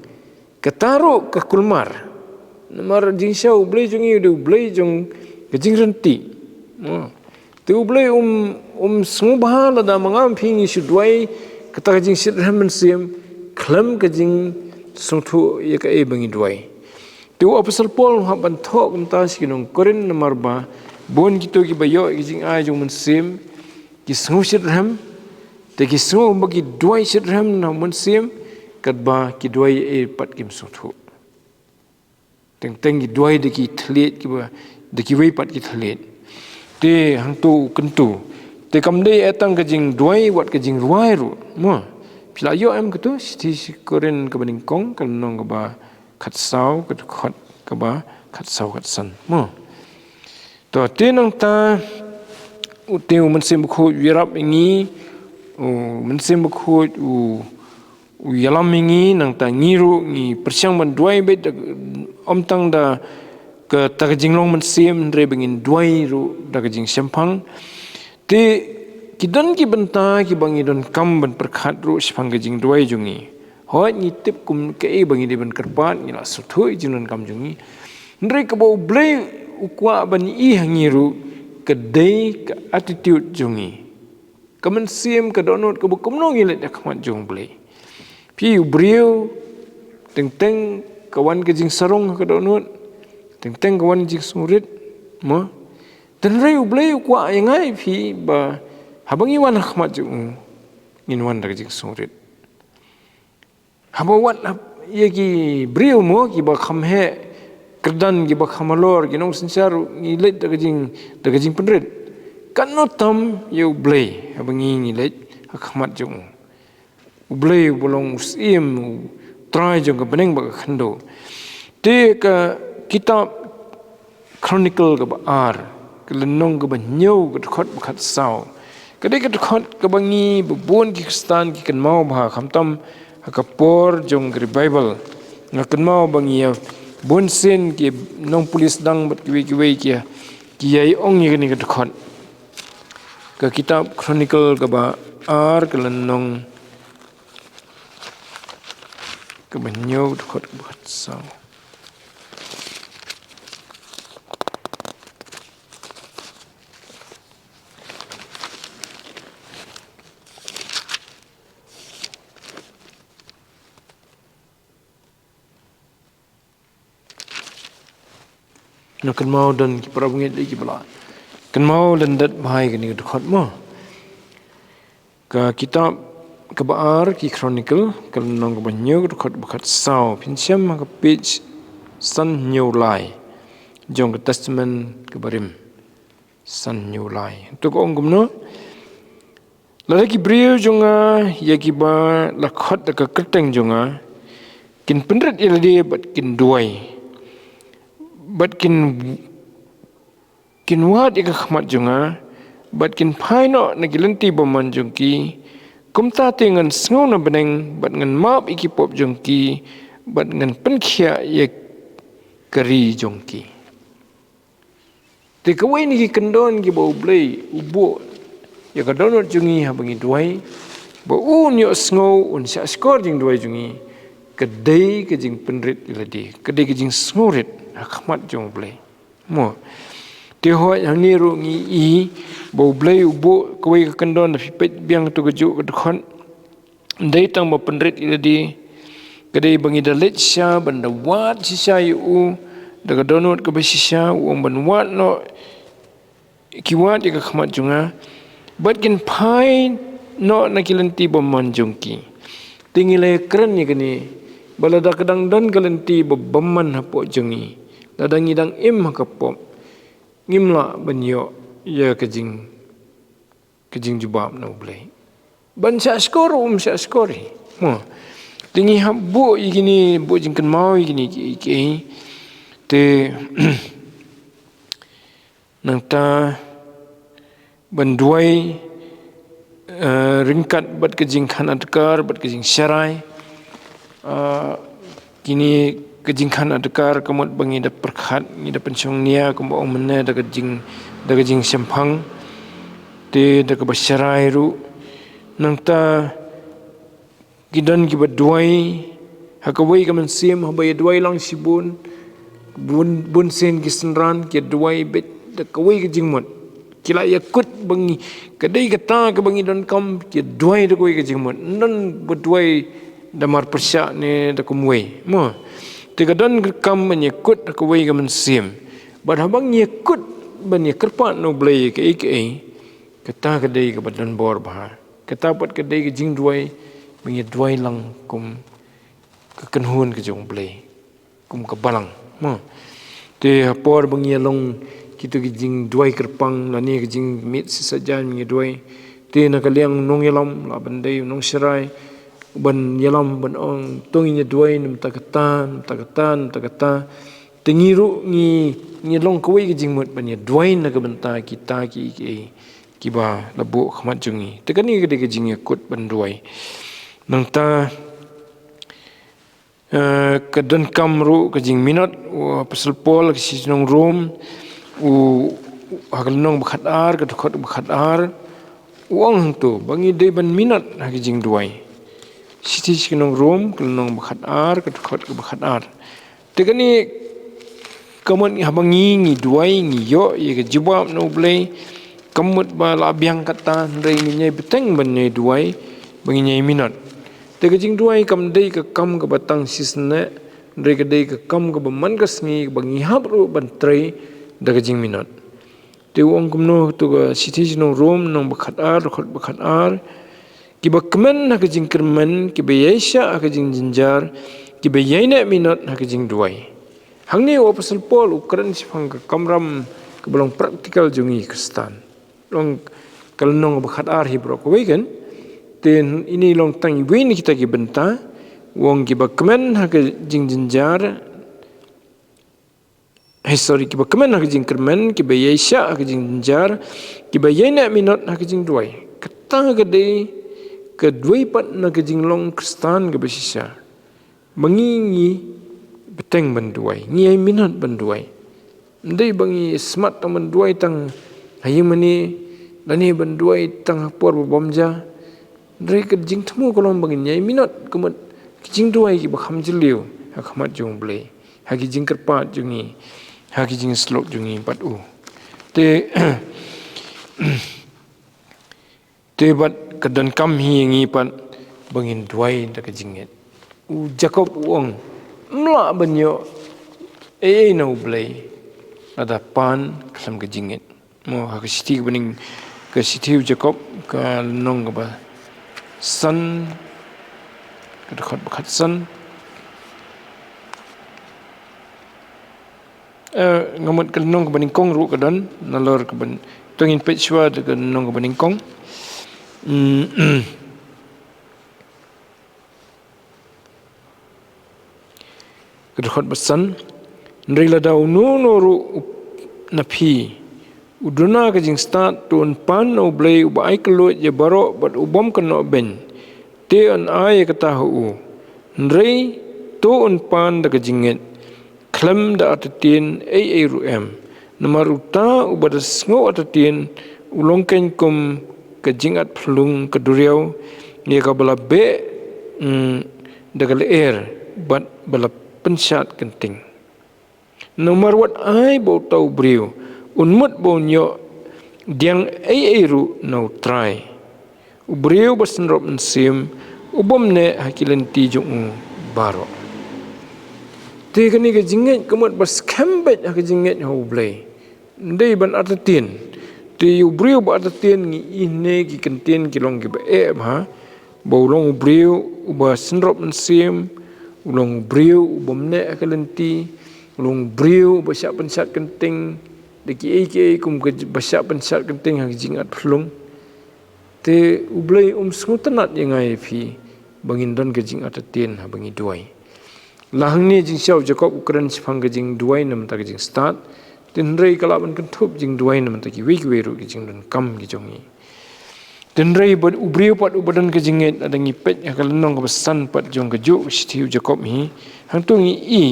kata ruh ka kulmar. Namar jingshisha u Blei jong ngi u dei u Blei jong ka jingryntih. Mo. Te u Blei um, um sngewbha lada ma nga ma phi ngi shu duwai kata ka jingshitrhem mynsiem khlem ka jingsngewthuh ïa kaei ba ngi duwai. Te u Apostol Paul u hap ban thoh kumta sha ki nong Korinth namar ba bun kito kiba ïoh ïa ka jingai jong u Mynsiem ki sngew shitrhem, te ki sngew ba ki duwai shitrhem na u Mynsiem, katba ki duwai ei pat kim sngewthuh. Teng teng ki duwai da ki thylliej kiba, da kiwei pat ki thylliej. Te hangto u kyntu. Te kam dei eh tang ka jingduwai wat ka jingrwai ruh. Mo. Phi la ïoh em kato, shithi sha ki Korinth kaba nyngkong, ka lynnong kaba khatsaw, ka dkhot kaba khatsaw khatsan. Mo. To, te nangta, u te u Mynsiem Bakhuid u ïarap ïa ngi, u Mynsiem Bakhuid u, u ïalam ïa ngi, nangta ngi ruh ngi pyrshang ban duwai beit da, ym tang da kata ka jinglong mynsiem, hynrei ba ngin duwai ruh da ka jingshemphang. Te ki don ki bynta kiba ngi donkam ban pyrkhat ruh shaphang ka jingduwai jong ngi. Hooid ngi tip kum kaei ba ngi dei ban kyrpad, ngi la sngewthuh ïa ka jingdonkam jong ngi. Hynrei kaba u Blei u kwah ban ïohi ha ngi ruh ka dei ka attitude jong ngi. Ka mynsiem ka dohnud kaba kumno ngi leit ha khmat jong u Blei. Phi u briew, teng teng ka wan ka jingsarong ha ka dohnud, teng teng ka wan jingsngewrit, mo. Te hynrei u Blei u kwah ïa nga ïa phi ba haba ngi wan ha khmat jong u, ngin wan da ka jingsngewrit. Haba wat hap ïa ki briew mo kiba kham heh kyrdan, kiba kham halor, ki nongsynshar, ngi leit da ka jing, da ka jingpynrit. Katno tam ïa u Blei haba ngi, ngi leit ha khmat jong u. U Blei uba long u Syiem, u Trai jong ka bneng bad ka khyndew. Te ka kitab Chronicle kaba ar, ka lynnong kaba hynñiew, ka dkhot ba khatsaw. Ka dei ka dkhot kaba ngi ba bun ki Khristan ki kynmaw bha, khamtam ha ka por jong ka revival. Nga kynmaw ba ngi ïa bun sien ki nongpule sdang bad kiwei kiwei ki ïa, ki ïa ong ïa kane ka dkhot. Ka kitab Chronicle kaba ar, ka lynnong kaba hynñiew, dkhot kaba khatsaw. Na kynmaw don ki para bangeit lei ki ba la kynmaw lyndet bha ïa kane ka dkhot mo. Ka kitab kaba ar ki Chronicle, ka lynnong kaba hynñiew, ka dkhot ba khatsaw, phin shem ha ka page san hynñiew lai jong ka Testament kaba rim. San hynñiew lai. To ka ong kumno? Lada ki briew jong nga, ïa kiba la khot da ka kyrteng jong nga, kin pynrit ïa lade bad kin duwai, bad kin, kin wad ïa ka khmat jong nga, bad kin phai noh na ki lynti bymman jong ki, kumta te ngan sngew na bneng bad ngan map ïa ki pop jong ki, bad ngan pynkhiah ïa ka ri jong ki. Te kawei na ki kyndon kiba U Blei u buh ïa ka dohnud jong ngi haba ngi duwai, ba un ïohsngew, un shahshkor jingduwai jong ngi, ka dei ka jingpynrit ïa lade, ka dei ka jingsngewrit ha khmat jong U Blei. Mo. Te hooid hangne ruh ngi i ba U Blei u buh kawei ka kyndon, da phi peit biang to kajuh ka dkhot. Dei tang ba pynrit ïa lade, ka dei ba ngi da leit sha ban da wad shisha ïa u da ka dohnud kaba shisha, u ong ban wad noh, ki wad ïa ka khmat jong nga, bad kin phai noh na ki lynti bymman jong ki. Te ngi la kren ïa kane, ba lada ka dang don ka lynti ba bymman hapoh jong ngi, lada ngi dang im ha ka pop, ngim lah ban ïoh ïa ka jing ka jingjubab na U Blei. Ban shahshkor um shahshkor hi. Mo. Te ngi hap buh ïa kine, buh jingkynmaw ïa kine ki, ki, te nangta ban duwai, eh, ryngkat bad ka jingkhan adkar, bad ka jingsharai. Ah, kine ka jingkhan adkar ka mut ba ngi da pyrkhat, ngi da pynshong nia, kumba ong mynne, da ka jing, da ka jingshemphang, te da kaba sharai ruh. Nangta ki don kiba duwai ha kawei ka mynsiem, haba ïa duwai lang shibun, bun, bun sien ki synran ki duwai beit da kawei ka jingmut. Ki la ïa kut ba ngi, ka dei kata kaba ngi donkam, ki duwai da kawei ka jingmut. Ym don ba duwai da mar pyrshah ne da kumwei. Mo. Te ka donkam ban ïa kut ha kawei ka mynsiem. Bad haba ngi ïa kut ban ïa kyrpad na U Blei ïa kaei kaei, kata ka dei kaba don bor bha. Kata pat ka dei ka jingduwai ba ngi ïa duwai lang kum ka kynhun ka jong U Blei, kum ka balang. Mo. Te ha por ba ngi ïa long kito ki jingduwai kyrpang, lane ka jingmih shisha jan ngi duwai, te na ka liang nongïalam lah ban dei nongsharai, ban ïalam, ban ong, to ngin ïa duwai na bynta kata, na bynta kata, na bynta kata. Te ngi ruh ngi, ngi long kawei ka jingmut ban ïa duwai na ka bynta kita ki, ki, kiba la buh khmat jong ngi. Te kane ka dei ka jingïakut ban duwai. Nangta, eh, ka donkam ruh ka jingminot, u Apostol Paul ha ka shithi sha ki nong Rom, u, ha ka lynnong ba khatar, ka dkhot ba khatar, u ong hangto ba ngi dei ban minot ha ka jingduwai. Shithi sha ki nong Rom, ka lynnong ba khatar, ka dkhot ba khatar. Te kane ka mut haba ngi, ngi duwai, ngi ïoh ïa ka jubab na U Blei, kam mut ba la biang kata, hynrei ngin ïai bteng ban ïai duwai, ba ngin ïai minot. Te ka jingduwai kam dei ka kam kaba tang shisneh, hynrei ka dei ka kam kaba man ka sngi, kaba ngi hap ruh ban trei da ka jingminot. Te u ong kumno, to ka shithi sha ki nong Rom, lynnong ba khatar, dkhot ba khatar. Kiba kmen ha ka jingkyrmen, kiba ïaishah ha ka jingjynjar, kiba ïaineh minot ha ka jingduwai. Hangne u Apostol Paul u kren shaphang ka kamram kaba long practical jong ngi Khristan. Long ka lynnong ba khatar hi baroh kawei kan. Te ine i long tang iwei na kita ki bynta. U ong kiba kmen ha ka jingjynjar, eh, sorry, kiba kmen ha ka jingkyrmen, kiba ïaishah ha ka jingjynjar, kiba ïaineh minot ha ka jingduwai. Kata ka dei ka duwai pat na ka jinglong Khristan kaba shisha. Ba ngi, ngi bteng ban duwai, ngi ïai minot ban duwai. Ym dei ba ngi smat tang ban duwai tang ha ïing mane, lane ban duwai tang ha por ba bym ja. Hynrei ka jingthmu ka long ba ngin ïai minot, ka mut ka jingduwai kiba kham jylliew ha khmat jong U Blei, ha ki jingkyrpad jong ngi, ha ki jingshlur jong ngi bad u. Te, te bad ka donkam hi ïa ngi pat ba ngin duwai da ka jingngeit. U Jakob u ong, ym lah ban ïoh ei ei na U Blei lada pan khlem ka jingngeit. Mo ha ka shithi kaba nyngkong, ka shithi u Jakob, ka lynnong kaba san, ka dkhot ba khatsan. Eh, nga mut ka lynnong kaba nyngkong ruh ka don, nalor kaba, to ngin peit shuwa da ka lynnong kaba nyngkong. Mm. Ka dkhot ba san, hynrei lada uno uno ruh na phi u duna ka jingstad, to un pan na U Blei uba ai kylluid ïa baroh bad u bym kynnoh beiñ, te un ai ïa kata ha u. Hynrei to un pan da ka jingngeit, khlem da artatien ei ei ruh em. Namar uta uba da sngew artatien u long keiñ kum ka jingat phyllung ka duriaw, ïa kaba la beh, mm, da ka lyer bad ba la pynshad kynting. Namar wat ai ba uta u briew un mut ba un ïoh diang ei ei ruh na U Trai. U briew ba synrop mynsiem u bym neh ha ki lynti jong u baroh. Te kane ka jingngeit ka mut ba skhem beit ha ka jingngeit ha U Blei. Ym dei ban artatien. Te u briew ba artatien ngi ïohi ne ki kyntien ki long kiba eh bha. Ba u long u briew uba synrop mynsiem, u long u briew u bym neh ha ka lynti, u long u briew uba shah pynshad kynting da kiei kiei kum kaba shah pynshad kynting ha ka jingat phyllung. Te U Blei um sngewtynnad ïa nga ïa phi ba ngin don ka jingartatien haba ngi duwai. La hangne jingshisha u Jakob u kren shaphang ka jingduwai na bynta ka jingstad. Te hynrei ka lah ban kynthup jingduwai na bynta kiwei kiwei ruh ki jingdonkam ki jong ngi. Te hynrei ba u briew pat uba don ka jingngeit, lada ngi peit ha ka lynnong kaba san pat jong kajuh ka shithi u Jakob hi, hangto ngi i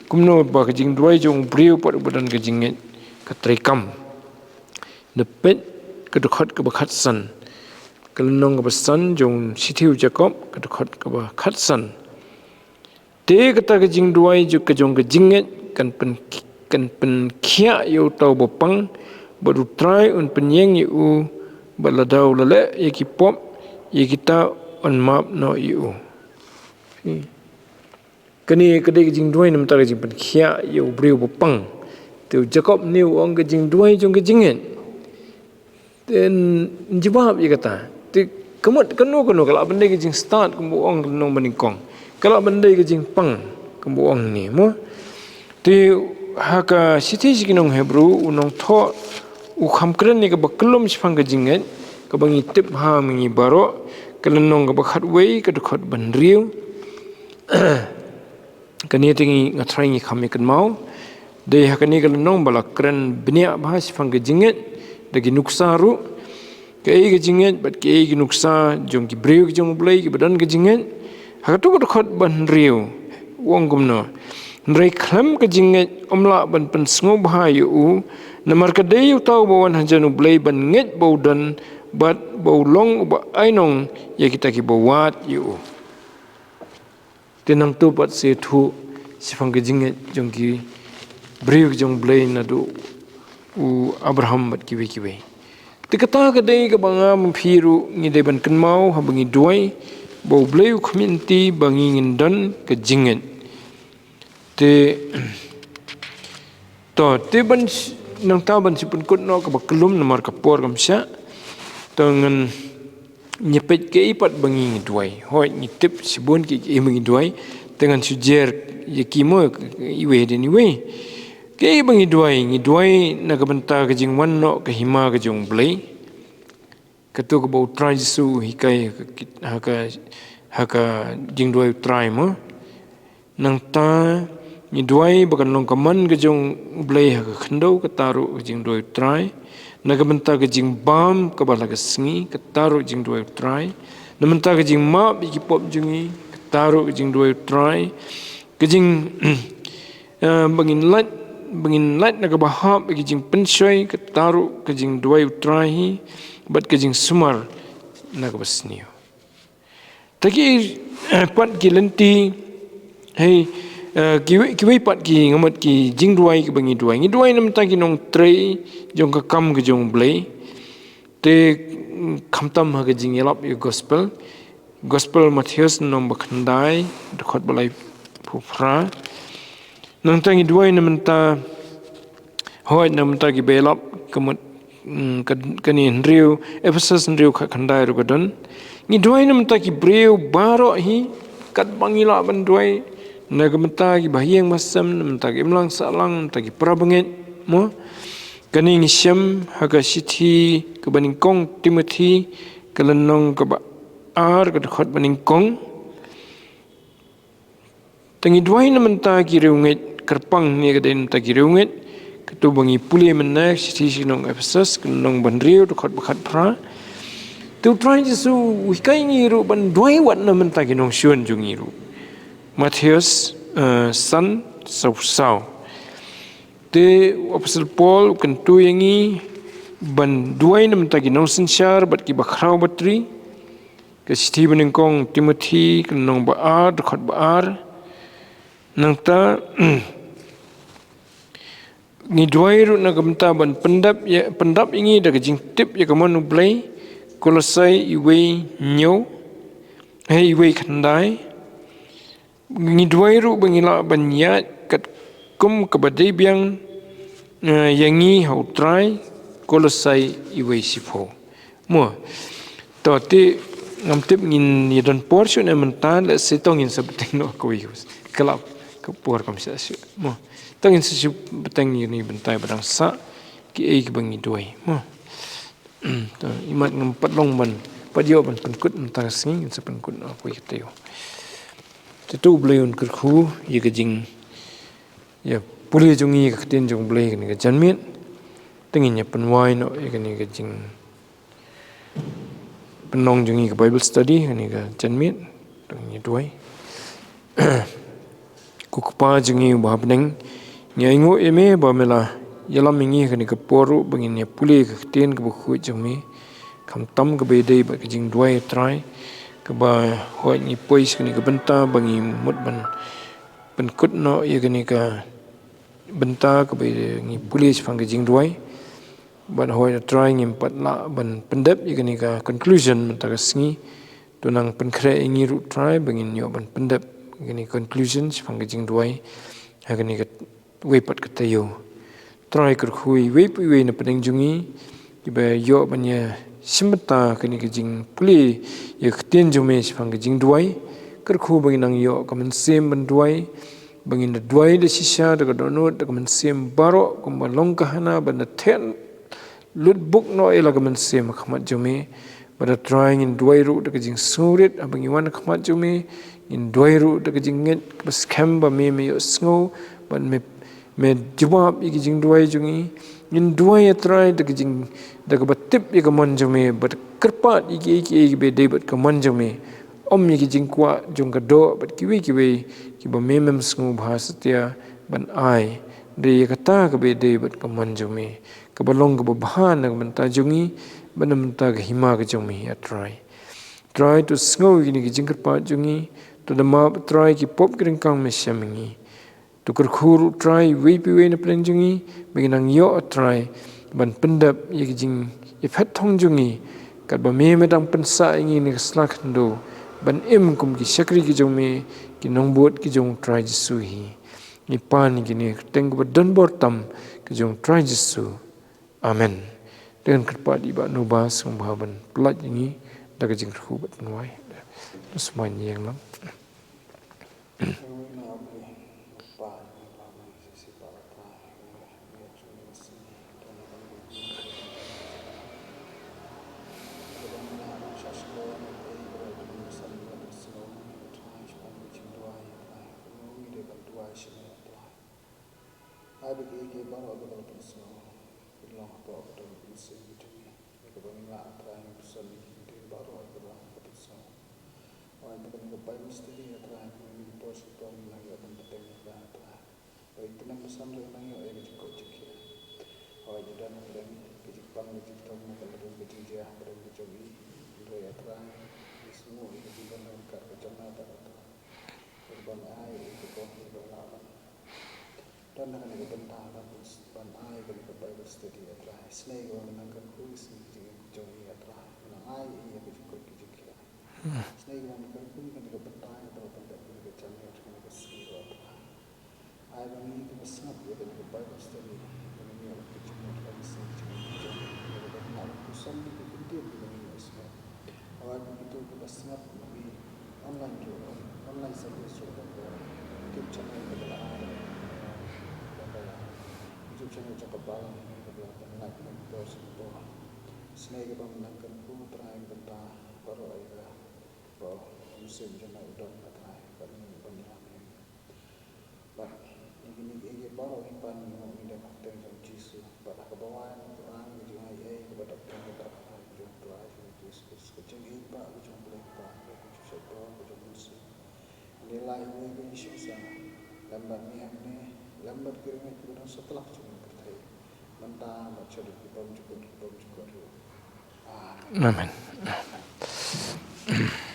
kumno ba ka jingduwai jong u briew pat uba don ka jingngeit ka treikam. Da peit ka dkhot kaba khatsan. Ka lynnong kaba san jong shithi u Jakob, ka dkhot kaba khatsan. Te kata ka jingduwai jong ka jong ka jingngeit kan pyn, kan pynkhiah ïa uta uba pang, bad U Trai un pynïeng ïa u, bad lada u la leh ïa ki pop, ïa kita un map noh ïa u. Kane ka dei ka jingduwai na bynta ka jingpynkhiah ïa u briew ba pang. Te u Jakob ne u ong ka jingduwai jong ka jingngeit. Te yn jubab ïa kata. Te ka mut kano kano ka lah ban dei ka jingstad kumba u ong ka lynnong ba nyngkong. Ka lah ban dei ka jingpang kumba u ong ne mo. Te ha ka shithi sha ki nong Hebru u nongthoh u kham kren ïa kaba kyllum shaphang ka jingngeit kaba ngi tip ha ma ngi baroh, ka lynnong kaba khatwei ka dkhot ba hynriew. Kane te ngi, nga tharai ngi kham ïa kynmaw. Dei ha kane ka lynnong ba la kren bniah bha shaphang ka jingngeit da ki nuksa ruh. Kaei ka jingngeit bad kaei ki nuksa jong ki briew ki jong U Blei kiba don ka jingngeit. Ha kato ka dkhot ba hynriew u ong kumno: Hynrei khlem ka jingngeit ym lah ban pynsngewbha ïa u, namar ka dei uta uba wan hajan U Blei ban ngeit ba u don bad ba u long uba ainong ïa kita kiba wad ïa u. Te nangta pat sa ïathuh shaphang ka jingngeit jong ki briew ki jong U Blei naduh u Abraham bad kiwei kiwei. Te kata ka dei kaba nga bad phi ruh ngi dei ban kynmaw haba ngi duwai ba U Blei u khmih lynti ba ngi ngin don ka jingngeit. Te To, te ban sh-, nangta ban shu pynkut noh kaba kyllum namar ka por kam shah. To ngan, ngi peit kaei pat ba ngi duwai. Hooid ngi tip shibun ki, ki ba ngi duwai. Te ngan shu jer ïa ki mo, iwei hadien iwei. Kaei ba ngi duwai, ngi duwai na ka bynta ka jingwan noh ka hima ka jong U Blei. Kato kaba U Trai Jisu u hikai ha ka, ha ka, ha ka jingduwai U Trai mo. Nangta ngi duwai ba kan long ka mon ka jong U Blei ha ka khyndew, kata ruh ka jingduwai U Trai. Na ka bynta ka jingbam kaba la ka sngi, kata ruh jingduwai U Trai. Na bynta ka jingmap ïa ki pop jong ngi, kata ruh ka jingduwai U Trai. Ka jing, eh, ba ngin lait, ba ngin lait na kaba hap ïa ka jingpynshoi, kata ruh ka jingduwai U Trai hi, bad ka jingsumar na kaba sniew. Te ki, eh, pat ki lynti, hei, eh, kiwei, kiwei pat ki, nga mut, ki jingduwai kiba ngi duwai. Ngi duwai na bynta ki nongtrei jong ka kam ka jong U Blei. Te, mm, khamtam ha ka jingïalap ïa ka gospel. Gospel Mathaios lynnong ba khyndai, dkhot ba laiphew phra. Nangta ngi duwai na bynta Hooid, na ka bynta ki ba ïalap, ka mut, mm, ka, kane hynriew, Ephesus hynriew khatkhyndai ruh ka don. Ngi duwai na ka bynta ki briew baroh hi, katba ngi lah ban duwai, na ka bynta ki bahaïing bahasem, na ka bynta ki imlang sahlang, na ka bynta ki para bangeit, mo. Kane ngi shem ha ka shithi kaba nyngkong Timothi, ka lynnong kaba ar, ka dkhot ba nyngkong. Te ngi duwai na ka bynta ki riewngeit, kyrpang ne ka dei na ka bynta ki riewngeit, katba ngi pule mynne, shithi sha ki nong Ephesus, ka lynnong ba hynriew, dkhot ba khatphra. Te u Trai Jisu u hikai ngi ruh ban duwai wat na ka bynta ki nongshun jong ngi ruh. Mathaios, eh, san, saw saw. Te u Apostol Paul u kyntu ïa ngi ban duwai na ka bynta ki nongsynshar bad ki bakhraw batri. Ka shithi ba nyngkong Timothi, ka lynnong ba ar, dkhot ba ar. Nangta, ngi duwai ruh na ka bynta ban pyndap ïa, pyndap ïa ngi da ka jingtip ïa ka mon U Blei, Kolosai wei hynñiew, eh, wei khyndai. Ngi duwai ruh ba ngin lah ban ïaid katkum kaba dei biang, eh, ïa ngi ha u Trai, Kolosai wei shiphew. Mo. To te ngam tip ngin ïa don por shuh ne mynta, lehse to ngin sa bteng noh kawei ka lap ka por kam shisha shuh. Mo. To ngin sa shu bteng ïa kane ka bynta ba dang sah, kiei kiba ngi duwai. Mo. To, imat ngam pat long ban, pat ïoh ban pynkut mynta ka sngi, ngin sa pynkut noh kawei ka taïew. Te to U Blei un kyrkhu ïa ka jing, ïa pule jong ngi ïa ka ktien jong U Blei kane ka janmiet. Te ngin ïa pynwai noh ïa kane ka jing pynlong jong ngi ka Bible study kane ka janmiet. To ngin ïa duwai. Ko Kpa jong ngi uba ha bneng, ngi ainguh ïa me ba me la ïalam ïa ngi ha kane ka por ruh ba ngin ïa pule ka ktien kaba khuid jong me. Khamtam kaba ïadei bad ka jingduwai, Trai, kaba hooid ngi poi sha kane ka bynta ba ngi mut ban pynkut noh ïa kane ka bynta kaba ngi pule shaphang ka jingduwai. Bad hooid Trai ngim pat lah ban pyndep ïa kane ka conclusion mynta ka sngi. To nang pynkhreh ïa ngi ruh Trai ba ngin ïoh ban pyndep ïa kane ka conclusion shaphang ka jingduwai ha kane kawei pat ka taïew. Trai kyrkhu ïa iwei pa iwei na pdeng jong ngi kiba ïoh ban ïa shim bynta kane ka jingpule ïa ka ktien jong me shaphang ka jingduwai. Kyrkhu ba ngin nang ïoh ka mynsiem ban duwai, ba ngin da duwai da shisha da ka dohnud da ka mynsiem baroh kumba long ka Hana, ba ngin da theh lut buk noh ïa la ka mynsiem ha khmat jong me. Bad Trai ngin duwai ruh da ka jingsngewrit haba ngi wan ha khmat jong me. Ngin duwai ruh da ka jingngeit kaba skhem ba me, me ïohsngew bad me, me jubab ïa ka jingduwai jong ngi. Ngin duwai ïa Trai da ka jing, da kaba tip ïa ka mon jong me bad kyrpad ïa kiei kiei kiba dei bad ka mon jong me. Ym ïa ki jingkwah jong ka doh bad kiwei kiwei kiba me mem sngewbha satia ban ai. Dei ïa kata kaba dei bad ka mon jong me, kaba long kaba bha na ka bynta jong ngi bad na ka bynta ka hima ka jong me, ïa Trai. Trai to sngew ïa kine ki jingkyrpad jong ngi, to da map Trai ki pop ki ryngkang me shem ïa ngi. To kyrkhu ruh Trai iwei pa iwei na pdeng jong ngi ba ngin nang ïoh Trai ban pyndep ïa ki jingïaphet thong jong ngi, katba me, me dang pynsah ïa ngi na ka sla khyndew ban im kum ki shakri ki jong me, ki nongbud ki jong Trai Jisu hi. Ngi pan ïa kine ha ka kyrteng kaba don bor tam ka jong Trai Jisu. Amen. Te ngan kyrpad ïa i Bah Nobas sngewbha ban pynlait ïa ngi da ka jingkyrkhu bad pynwai. To sngewbha ïa ngi lang. Ai ba kiei kiei baroh kiba la pynsngew kin long hapoh ka dohnud mynsiem ka jong ngi, ïa kaba ngin lah, Trai, ngin pynsan ïa ki ktien baroh ïa kaba la pynsngew. Hooid, ba kane ka Bible study, Trai, kane ka por shi por ngin nang ïoh ban bteng ïa ka, Trai. Ba i tnat basan ruh nang ïoh ïa ka jingkoit jingkhiah. Hooid, i don hapdeng ka jingpang ka jingthom, ka jingthom ka jingjia hapdeng ka jong i. Hynrei, Trai, i sngew ïa ka jingdon ryngkat ka jong nga bad i, Trai. Kaba me ai ïa ka bor ïa kaba lah ban don ha kane ka bynta ban, ban ai kane ka Bible study, ïa Trai. Isynei kaba me nang kyrkhu ïa ka jingim ka jong i, ïa Trai. Me nang ai ïa ka jingkoit ka jingkhiah. Isynei kaba me kyrkhu ïa kane ka bynta, ïa Trai, ban dep kane ka janmiet, kane ka sngi, ïa Trai. Ai ba ngi kiba sngap ïa kane ka Bible study, ba ngi Online jong ki, online service jong ka, YouTube channel ka ba la, YouTube channel jong ka ba la, ka ba la, ka ba la, ka ba la, ka ba la. Snei ka ba mynta kan ku Trai ka bynta baroh ïa ka. Ba u mynsiem jong u don ka Trai, ba ngi ban ïa. Ba ngi, ngi, ngi, ngi baroh ngi pan ngi, ngi dei na kyrteng jong Jisu. Ba da kaba wan ngi, ngi, ngi, ngi, ngi, ba da kyrteng ka Trai jong Trai jong Jisu Khrist, ka jingïeit ba ka jong Blei Kpa, ka jong Jisu Khrist, ka jong Mynsiem. Ngi lai ngi, ngi, ngi shim sa. Lem bad ngi hangne, lem bad ki ryngiej ki ba don satlak jong ngi pyrthei. Mynta bad shaduh ki bymjukut, ki bymjukut ruh. Amen. Amen. Amen.